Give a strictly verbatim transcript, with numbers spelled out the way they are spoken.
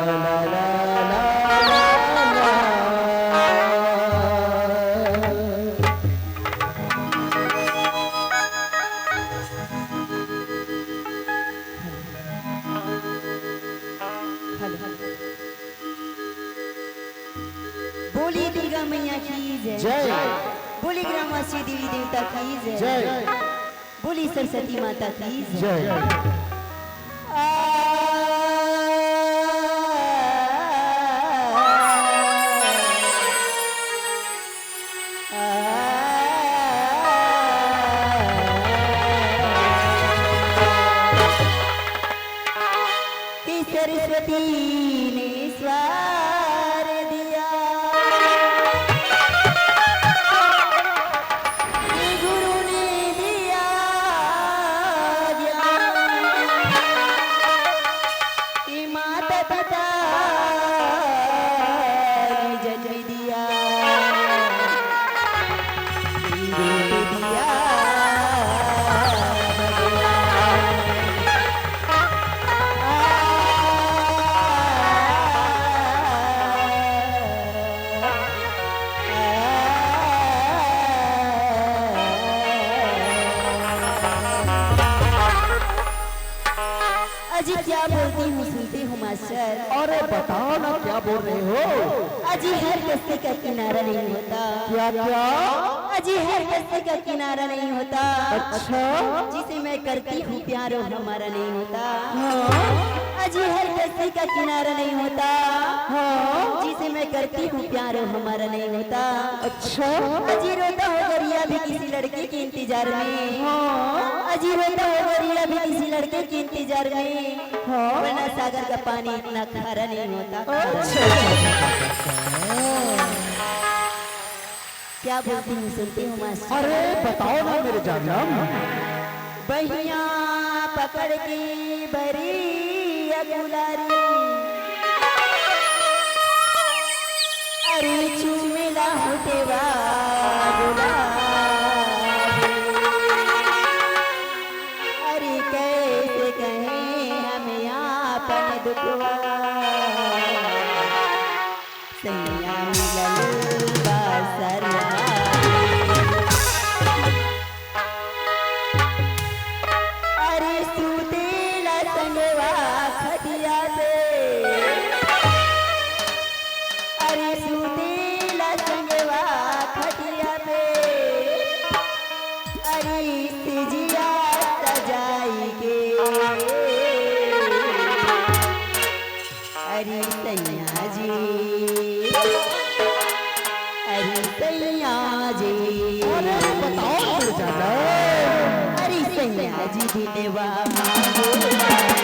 बोली दुर्गा मैया की जय। जय। बोली ग्रामवासी देवी देवता की जय। जय। बोली सरस्वती माता की जय। जय। कि सरस्वती ने स्वर दिया, कि गुरु ने दिया ज्ञान, कि माता पिता ने जन्म दिया, कि रूप दिया भगवान। अजी क्या बोलती हूँ, सुनती हूँ मास्टर। अरे बताओ ना, क्या बोल रहे हो? अजी हर कस्ती का किनारा नहीं होता। क्या, क्या? अजी हर कस्ती का किनारा नहीं होता। अच्छा। जिसे मैं करती हूँ प्यार, वो हमारा नहीं होता। हाँ। अजी हर कस्ती का किनारा नहीं होता। हाँ। जिसे मैं करती हूँ प्यार, वो हमारा नहीं होता। अच्छा। अजी रोता हो दरिया भी किसी लड़के के इंतजार में। हाँ। अजी रोता हो दरिया भी किसी लड़के के इंतजार में। हाँ। वरना सागर का पानी इतना खारा नहीं होता। अच्छा। क्या बोलती हूँ, सुनती हूँ मास्टर। अरे बताओ ना मेरे जानम। बहिया पकड़ के बरी अकुलारी, अरे चूमेला होठेवा गुलाबी। अरे कैसे कहें हम आपन दुखवा, सैया मिलल बा सरवा। अरे सूतेला संगवा खटिया पे, अरे सूतेला संगवा खटिया पे, अरे सिजिया सजाई के। अरे सैया जी, अरे सैया जी। अरे बताओ ना मेरे जानम। अरे सैया जी दिनवा मांगो।